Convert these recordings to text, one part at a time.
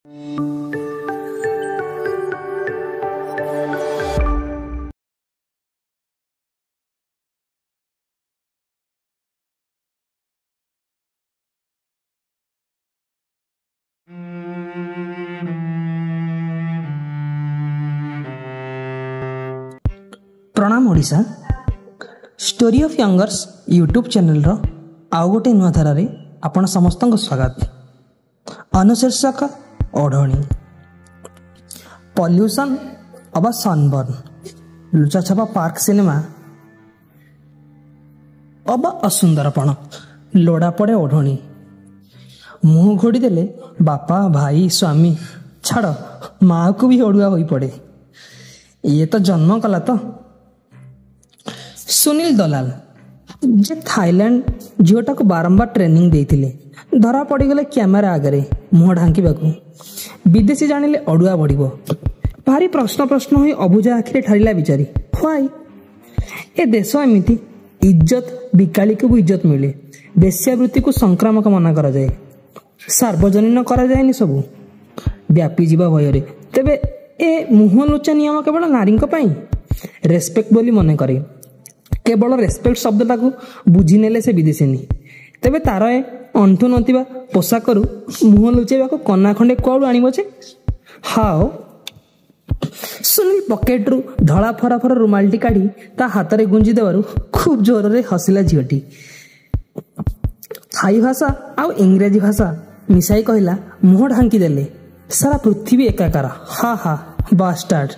ପ୍ରଣାମ Odisha. Story of ୟଙ୍ଗର୍ସ YouTube ଚ୍ୟାନେଲ୍ର ଆଉ ଗୋଟେ ନୂଆ ଧାରାରେ ଆପଣ ସମସ୍ତଙ୍କୁ ସ୍ୱାଗତ। ଅନୁଶୀର୍ଷକ ଓଢ଼ଣୀ, ପଲ୍ୟୁସନ୍ ଅବା ସନବର୍ନ, ଲୁଚାଛପା ପାର୍କ ସିନେମା ଅବା ଅସୁନ୍ଦରପଣ, ଲୋଡ଼ା ପଡ଼େ ଓଢ଼ଣୀ। ମୁହଁ ଘୋଡ଼ି ଦେଲେ ବାପା, ଭାଇ, ସ୍ୱାମୀ ଛାଡ଼, ମାଆକୁ ବି ଅଡ଼ୁଆ ହୋଇପଡ଼େ। ଇଏ ତ ଜନ୍ମ କଲା ତ। ସୁନୀଲ ଦଲାଲ ଯେ ଥାଇଲାଣ୍ଡ ଝିଅଟାକୁ ବାରମ୍ବାର ଟ୍ରେନିଂ ଦେଇଥିଲେ, ଧରା ପଡ଼ିଗଲେ କ୍ୟାମେରା ଆଗରେ ମୁହଁ ଢାଙ୍କିବାକୁ। ବିଦେଶୀ ଜାଣିଲେ ଅଡ଼ୁଆ ବଢ଼ିବ। ଭାରି ପ୍ରଶ୍ନ ପ୍ରଶ୍ନ ହୋଇ ଅବୁଝା ଆଖିରେ ଠାରିଲା ବିଚାରି। Why ଏ ଦେଶ ଏମିତି? ଇଜ୍ଜତ ବିକାଳିକୁ ବି ଇଜ୍ଜତ ମିଳେ। ବେଶ୍ୟାବୃତ୍ତିକୁ ସଂକ୍ରାମକ ମନା କରାଯାଏ, ସାର୍ବଜନୀନ କରାଯାଏନି ସବୁ ବ୍ୟାପିଯିବା ଭୟରେ। ତେବେ ଏ ମୁହଁ ଲୁଚା ନିୟମ କେବଳ ନାରୀଙ୍କ ପାଇଁ ରେସ୍ପେକ୍ଟ ବୋଲି ମନେ କରେ। କେବଳ ରେସ୍ପେକ୍ଟ ଶବ୍ଦଟାକୁ ବୁଝିନେଲେ ସେ ବିଦେଶିନୀ। ତେବେ ତାର ଏ ଅଣ୍ଠୁ ନଥିବା ପୋଷାକରୁ ମୁହଁ ଲୁଚେଇବାକୁ କନା ଖଣ୍ଡେ କୁଆଡ଼ୁ ଆଣିବ ଯେ? ହାଓ। ସୁନୀଲ ପକେଟରୁ ଧଳା ଫର ଫର ରୁମାଲଟି କାଢ଼ି ତା ହାତରେ ଗୁଞ୍ଜି ଦେବାରୁ ଖୁବ୍ ଜୋରରେ ହସିଲା ଝିଅଟି। ଥାଇ ଭାଷା ଆଉ ଇଂରାଜୀ ଭାଷା ମିଶାଇ କହିଲା, ମୁହଁ ଢାଙ୍କି ଦେଲେ ସାରା ପୃଥିବୀ ଏକାକାର। ହା ହା, ବାଷ୍ଟାର୍ଡ।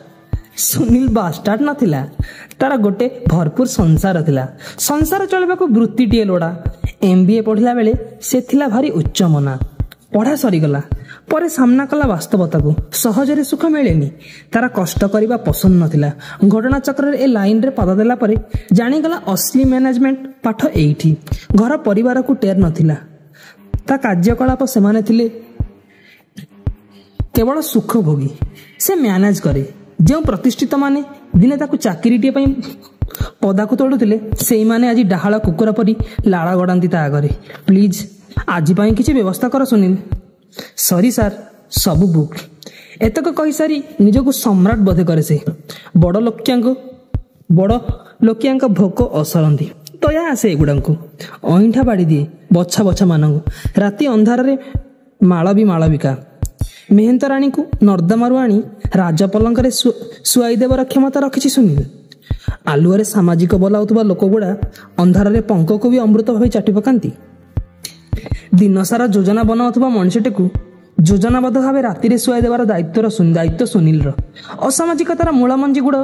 ସୁନୀଲ ବାଷ୍ଟାର୍ଡ ନଥିଲା, ତାର ଗୋଟେ ଭରପୁର ସଂସାର ଥିଲା। ସଂସାର ଚଳିବାକୁ ବୃତ୍ତିଟିଏ ଲୋଡ଼ା। MBA ପଢ଼ିଲା ବେଳେ ସେ ଥିଲା ଭାରି ଉଚ୍ଚମନା। ପଢ଼ା ସରିଗଲା ପରେ ସାମ୍ନା କଲା ବାସ୍ତବତାକୁ। ସହଜରେ ସୁଖ ମିଳେନି। ତାର କଷ୍ଟ କରିବା ପସନ୍ଦ ନଥିଲା। ଘଟଣାଚକ୍ରରେ ଏ ଲାଇନରେ ପାଦ ଦେଲା ପରେ ଜାଣିଗଲା ଅସଲି ମ୍ୟାନେଜମେଣ୍ଟ ପାଠ ଏଇଠି। ଘର ପରିବାରକୁ ଟେର ନଥିଲା ତା କାର୍ଯ୍ୟକଳାପ। ସେମାନେ ଥିଲେ କେବଳ ସୁଖ ଭୋଗୀ। ସେ ମ୍ୟାନେଜ କରେ। ଯେଉଁ ପ୍ରତିଷ୍ଠିତମାନେ ଦିନେ ତାକୁ ଚାକିରିଟିଏ ପାଇଁ ପଦାକୁ ତୋଳୁଥିଲେ, ସେଇମାନେ ଆଜି ଡାହାଳ କୁକୁର ପରି ଲାଳ ଗଡ଼ାନ୍ତି ତା ଆଗରେ। ପ୍ଲିଜ୍, ଆଜି ପାଇଁ କିଛି ବ୍ୟବସ୍ଥା କର ସୁନୀଲ। ସରି ସାର୍, ସବୁ ବୁକ୍। ଏତକ କହିସାରି ନିଜକୁ ସମ୍ରାଟ ବୋଧେ କରେ ସେ। ବଡ଼ ଲୋକିଆଙ୍କୁ ବଡ଼ ଲୋକିଆଙ୍କ ଭୋକ ଅସରନ୍ତି। ଦୟା ଆସେ ଏଗୁଡ଼ାଙ୍କୁ। ଅଇଁଠା ବାଡ଼ି ଦିଏ ବଛା ବଛା ମାନଙ୍କୁ। ରାତି ଅନ୍ଧାରରେ ମାଳବୀ ମାଳବିକା ମେହେନ୍ତ ରାଣୀକୁ ନର୍ଦ୍ଦମାରୁ ଆଣି ରାଜପଲଙ୍କରେ ଶୁଆଇ ଦେବାର କ୍ଷମତା ରଖିଛି ସୁନୀଲ। ଆଲୁଅରେ ସାମାଜିକ ବୋଲାଉଥିବା ଲୋକଗୁଡ଼ା ଅନ୍ଧାରରେ ପଙ୍କକୁ ବି ଅମୃତ ଭାବି ଚାଟି ପକାନ୍ତି। ଦିନସାରା ଯୋଜନା ବନାଉଥିବା ମଣିଷଟିକୁ ଯୋଜନାବଦ୍ଧ ଭାବେ ରାତିରେ ଶୁଆଇ ଦେବାର ଦାୟିତ୍ୱର ଦାୟିତ୍ୱ ସୁନୀଲର। ଅସାମାଜିକତାର ମୂଳମଞ୍ଜି ଗୁଡ଼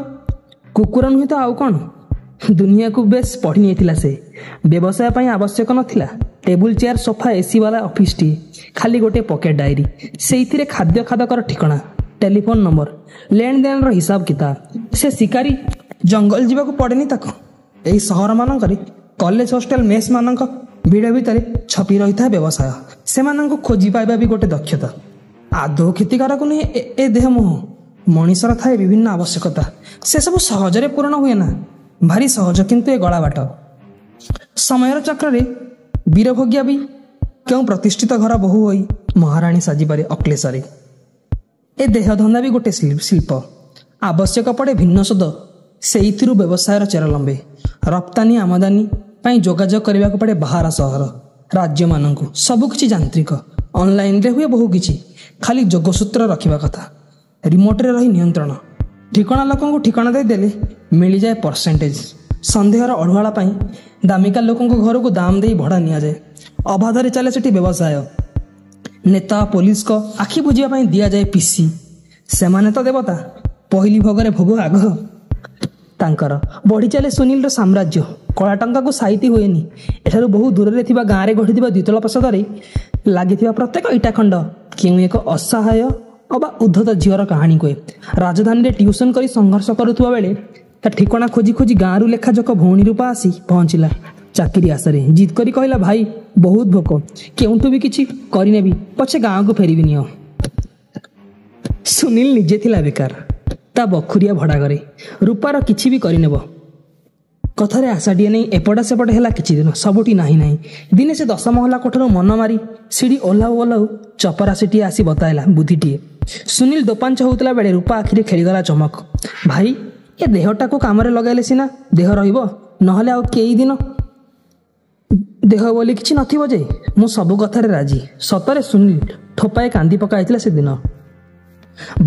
କୁକୁର ନୁହେଁ ତ ଆଉ କ'ଣ? ଦୁନିଆକୁ ବେଶ ପଢ଼ି ନେଇଥିଲା ସେ। ବ୍ୟବସାୟ ପାଇଁ ଆବଶ୍ୟକ ନଥିଲା ଟେବୁଲ, ଚେୟାର, ସୋଫା, ଏସି ବାଲା ଅଫିସଟିଏ। ଖାଲି ଗୋଟିଏ ପକେଟ ଡାଏରୀ, ସେଇଥିରେ ଖାଦ୍ୟ ଖାଦକର ଠିକଣା, ଟେଲିଫୋନ ନମ୍ବର, ଲେଣଦେଣର ହିସାବ କିତାବ। ସେ ଶିକାରୀ, ଜଙ୍ଗଲ ଯିବାକୁ ପଡ଼େନି ତାକୁ। ଏଇ ସହରମାନଙ୍କରେ କଲେଜ, ହଷ୍ଟେଲ, ମେସ୍ ମାନଙ୍କ ଭିଡ଼ ଭିତରେ ଛପି ରହିଥାଏ ବ୍ୟବସାୟ। ସେମାନଙ୍କୁ ଖୋଜି ପାଇବା ବି ଗୋଟେ ଦକ୍ଷତା। ଆଦୌ କ୍ଷତିକାରକ ନୁହେଁ ଏ ଦେହ ମୋହ। ମଣିଷର ଥାଏ ବିଭିନ୍ନ ଆବଶ୍ୟକତା, ସେସବୁ ସହଜରେ ପୂରଣ ହୁଏ ନା। ଭାରି ସହଜ କିନ୍ତୁ ଏ ଗଳା ବାଟ। ସମୟର ଚକ୍ରରେ ବୀରଭୋଗ୍ୟା ବି କେଉଁ ପ୍ରତିଷ୍ଠିତ ଘର ବୋହୂ ହୋଇ ମହାରାଣୀ ସାଜିପାରେ ଅକ୍ଲେଶରେ। ଏ ଦେହ ଧନ୍ଦା ବି ଗୋଟେ ଶିଳ୍ପ। ଆବଶ୍ୟକ ପଡ଼େ ଭିନ୍ନ ସଦ, ସେଇଥିରୁ ବ୍ୟବସାୟର ଚେର ଲମ୍ବେ। ରପ୍ତାନୀ ଆମଦାନୀ ପାଇଁ ଯୋଗାଯୋଗ କରିବାକୁ ପଡ଼େ ବାହାର ସହର ରାଜ୍ୟମାନଙ୍କୁ। ସବୁକିଛି ଯାନ୍ତ୍ରିକ, ଅନଲାଇନରେ ହୁଏ ବହୁ କିଛି। ଖାଲି ଯୋଗସୂତ୍ର ରଖିବା କଥା, ରିମୋଟରେ ରହି ନିୟନ୍ତ୍ରଣ। ଠିକଣା ଲୋକଙ୍କୁ ଠିକଣା ଦେଇଦେଲେ ମିଳିଯାଏ ପରସେଣ୍ଟେଜ। ସନ୍ଦେହର ଅଢୁଆଳ ପାଇଁ ଦାମିକା ଲୋକଙ୍କ ଘରକୁ ଦାମ ଦେଇ ଭଡ଼ା ନିଆଯାଏ। ଅବାଧରେ ଚାଲେ ସେଠି ବ୍ୟବସାୟ। ନେତା ପୋଲିସଙ୍କ ଆଖି ବୁଜିବା ପାଇଁ ଦିଆଯାଏ ପିସି। ସେମାନେ ତ ଦେବତା, ପହିଲି ଭୋଗରେ ଭୋଗ ଆଗ ତାଙ୍କର। ବଢ଼ି ଚାଲେ ସୁନୀଲର ସାମ୍ରାଜ୍ୟ। କଳା ଟଙ୍କାକୁ ସାଇତି ହୁଏନି। ଏଠାରୁ ବହୁ ଦୂରରେ ଥିବା ଗାଁରେ ଗଢ଼ିଥିବା ଦ୍ୱିତଳ ପ୍ରାସାଦରେ ଲାଗିଥିବା ପ୍ରତ୍ୟେକ ଇଟାଖଣ୍ଡ କେଉଁ ଏକ ଅସହାୟ ଅବା ଉଦ୍ଧତ ଝିଅର କାହାଣୀ କୁହେ। ରାଜଧାନୀରେ ଟ୍ୟୁସନ କରି ସଂଘର୍ଷ କରୁଥିବା ବେଳେ ତା ଠିକଣା ଖୋଜି ଖୋଜି ଗାଁରୁ ଲେଖାଯୋଖ ଭଉଣୀ ରୂପା ଆସି ପହଞ୍ଚିଲା ଚାକିରି ଆଶାରେ। ଜିଦ୍ କରି କହିଲା, ଭାଇ ବହୁତ ଭୋକ, କେଉଁଠୁ ବି କିଛି କରିନେବି ପଛେ ଗାଁକୁ ଫେରିବିନି ଆଉ। ସୁନୀଲ ନିଜେ ଥିଲା ବେକାର, ତା ବଖୁରିଆ ଭଡ଼ା ଘରେ। ରୂପାର କିଛି ବି କରିନେବ। କଥାରେ ଆଶାଟିଏ ନେଇ ଏପଟ ସେପଟ ହେଲା କିଛି ଦିନ। ସବୁଠି ନାହିଁ ନାହିଁ। ଦିନେ ସେ ଦଶମହଲା କୋଠାରୁ ମନ ମାରି ସିଡ଼ି ଓହ୍ଲାଉ ଓହ୍ଲାଉ ଚପରାଶିଟିଏ ଆସି ବତାଇଲା ବୁଦ୍ଧିଟିଏ। ସୁନୀଲ ଦୋପାଞ୍ଚ ହେଉଥିଲା ବେଳେ ରୂପା ଆଖିରେ ଖେଳିଗଲା ଚମକ। ଭାଇ, ଏ ଦେହଟାକୁ କାମରେ ଲଗାଇଲେ ସିନା ଦେହ ରହିବ, ନହେଲେ ଆଉ କେଇ ଦିନ ଦେହ ବୋଲି କିଛି ନଥିବ ଯେ। ମୁଁ ସବୁ କଥାରେ ରାଜି। ସତରେ ସୁନୀଲ ଠୋପାଏ କାନ୍ଦି ପକାଇଥିଲା ସେଦିନ।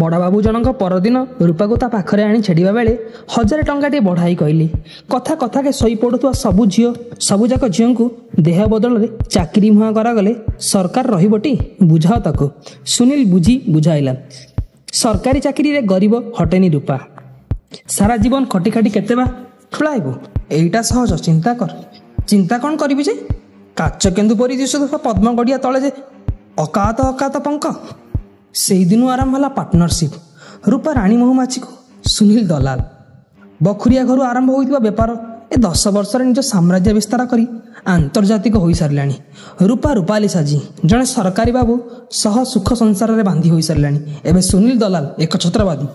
ବଡ଼ବାବୁ ଜଣଙ୍କ ପରଦିନ ରୂପାକୁ ତା ପାଖରେ ଆଣି ଛେଡ଼ିବା ବେଳେ 1000 ଟଙ୍କାଟିଏ ବଢ଼ାଇ କହିଲି, କଥା କଥାକେ ଶୋଇପଡ଼ୁଥିବା ସବୁ ଝିଅ, ସବୁଯାକ ଝିଅଙ୍କୁ ଦେହ ବଦଳରେ ଚାକିରି ମୁହାଁ କରାଗଲେ ସରକାର ରହିବଟି? ବୁଝାଅ ତାକୁ। ସୁନୀଲ ବୁଝି ବୁଝାଇଲା, ସରକାରୀ ଚାକିରିରେ ଗରିବ ହଟେନି ରୂପା। ସାରା ଜୀବନ ଖଟି ଖାଟି କେତେ ବା ଠୁଳାଇବୁ? ଏଇଟା ସହଜ, ଚିନ୍ତା କର। ଚିନ୍ତା କ'ଣ କରିବି ଯେ? କାଚ କେନ୍ଦୁ ପରି ଦିଶୁଥିବା ପଦ୍ମଗଡ଼ିଆ ତଳେ ଯେ ଅକାତ ଅକାତ ପଙ୍କ। ସେଇଦିନୁ ଆରମ୍ଭ ହେଲା ପାର୍ଟନରସିପ୍। ରୂପା ରାଣୀ ମହୁମାଛିକୁ ସୁନୀଲ ଦଲାଲ। ବଖୁରିଆ ଘରୁ ଆରମ୍ଭ ହୋଇଥିବା ବେପାର ଏ 10 ବର୍ଷରେ ନିଜ ସାମ୍ରାଜ୍ୟ ବିସ୍ତାର କରି ଆନ୍ତର୍ଜାତିକ ହୋଇସାରିଲାଣି। ରୂପା ରୂପାଲି ସାଜି ଜଣେ ସରକାରୀ ବାବୁ ସହ ସୁଖ ସଂସାରରେ ବାନ୍ଧି ହୋଇସାରିଲାଣି। ଏବେ ସୁନୀଲ ଦଲାଲ ଏକଛତ୍ରବାଦୀ।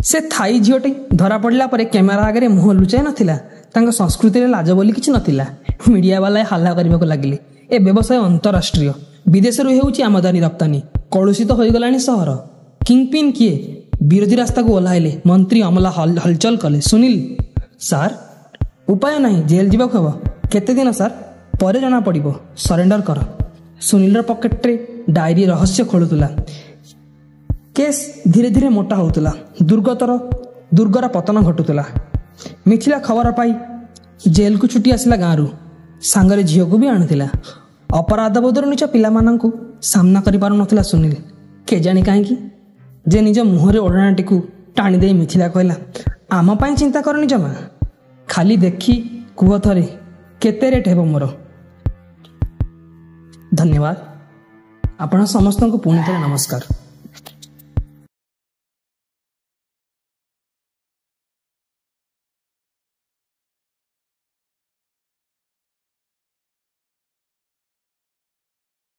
ସେ ଥାଇ ଝିଅଟି ଧରା ପଡ଼ିଲା ପରେ କ୍ୟାମେରା ଆଗରେ ମୁହଁ ଲୁଚାଇ ନଥିଲା। ତାଙ୍କ ସଂସ୍କୃତିରେ ଲାଜ ବୋଲି କିଛି ନଥିଲା। ମିଡ଼ିଆବାଲାଏ ହାଲ୍ଲା କରିବାକୁ ଲାଗିଲେ। ଏ ବ୍ୟବସାୟ ଅନ୍ତରାଷ୍ଟ୍ରୀୟ, ବିଦେଶରୁ ହେଉଛି ଆମଦାନୀ ରପ୍ତାନୀ। କଳୁଷିତ ହୋଇଗଲାଣି ସହର। କିଙ୍ଗପିନ୍ କିଏ? ବିରୋଧୀ ରାସ୍ତାକୁ ଓହ୍ଲାଇଲେ। ମନ୍ତ୍ରୀ ଅମଲା ହଲଚଲ କଲେ। ସୁନୀଲ ସାର୍, ଉପାୟ ନାହିଁ, ଜେଲ୍ ଯିବାକୁ ହେବ। କେତେ ଦିନ ସାର୍? ପରେ ଜଣାପଡ଼ିବ, ସରେଣ୍ଡର କର। ସୁନୀଲର ପକେଟରେ ଡାଏରୀ ରହସ୍ୟ ଖୋଳୁଥିଲା। କେସ୍ ଧୀରେ ଧୀରେ ମୋଟା ହେଉଥିଲା। ଦୁର୍ଗର ପତନ ଘଟୁଥିଲା। ମିଥିଳା ଖବର ପାଇ ଜେଲ୍କୁ ଛୁଟି ଆସିଲା ଗାଁରୁ। ସାଙ୍ଗରେ ଝିଅକୁ ବି ଆଣୁଥିଲା। ଅପରାଧବୋଧରୁ ନିଜ ପିଲାମାନଙ୍କୁ ସାମ୍ନା କରିପାରୁନଥିଲା ସୁନୀଲ। କେଜାଣି କାହିଁକି ଯେ ନିଜ ମୁହଁରେ ଓଢ଼ଣାଟିକୁ ଟାଣିଦେଇ ମିଥିଳା କହିଲା, ଆମ ପାଇଁ ଚିନ୍ତା କରନି ଜମା, ଖାଲି ଦେଖି କୁହ ଥରେ କେତେ ରେଟ୍ ହେବ ମୋର। ଧନ୍ୟବାଦ ଆପଣ ସମସ୍ତଙ୍କୁ, ପୁଣି ଥରେ ନମସ୍କାର।